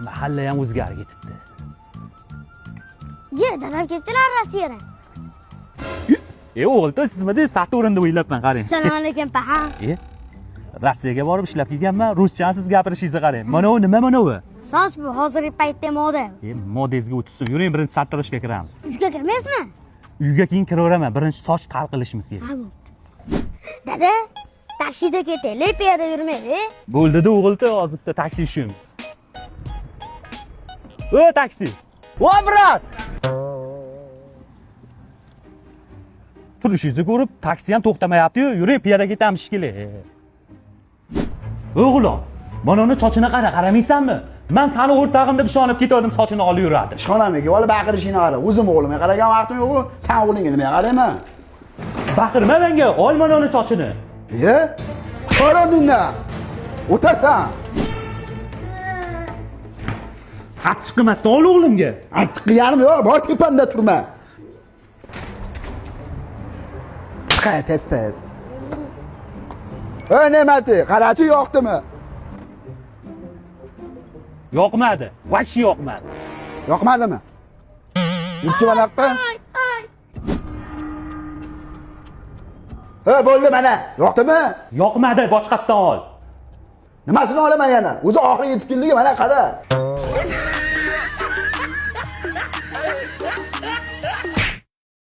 Mahalla ham o'zgarib ketibdi. Ye, dadam ketdilar Rossiyadan. E, o'g'il, sizmi Saturnni o'ylabman, qarang. Assalomu alaykum, paha. E, Rossiyaga borib ishlab kelganman, ruschani siz gapirishingizni qarang. Mana u nima, mana u? Soch bu hozirgi paytda moda. E, modangizga o'tsin. Yuring, birinchi sartaroshga kiramiz. Uyga kirmaysizmi? Uyga keyin kiraveraman. Birinchi soch tal qilishimiz kerak. Ha, bo'pti. Dada, taksida ketaylik, piyoda yurmaylik. Bo'ldi-da o'g'ilta, hozir bitta taksi ushlaymiz. O, taksi. Voy brat! Turishingizni ko'rib, taksi ham to'xtamayapti-yu, yuring, piyoda ketamiz shekilli. O'g'lon, mana uni sochini qara, qaramaysanmi? Men seni o'rtog'im deb ishonib ketgandim, sochini olib yuradi. Ishxonamga olib baqirishingni qara. O'zim o'g'limga qaragan vaqtim yo'q, san o'g'lingga nimaga qarayman? Baqirma menga, ol mana uni sochini. E? Qara mendan. O'tasan. Achchiq qilmasdan ol o'g'limga. Achchiq qilganim yo'q, bor tepamda turma. Chiqay tez tez. Ey Ne'mati, qarachi yoqdimi? Yoqmadi, vashi yoqmadi. Yoqmadimi? Yurchi mana yoqqa. Ha, bo'ldi mana. Yoqdimi? Yoqmadi, boshqatdan ol. Nimasini olaman yana? O'zi oxiri yetib keldigi, mana qara.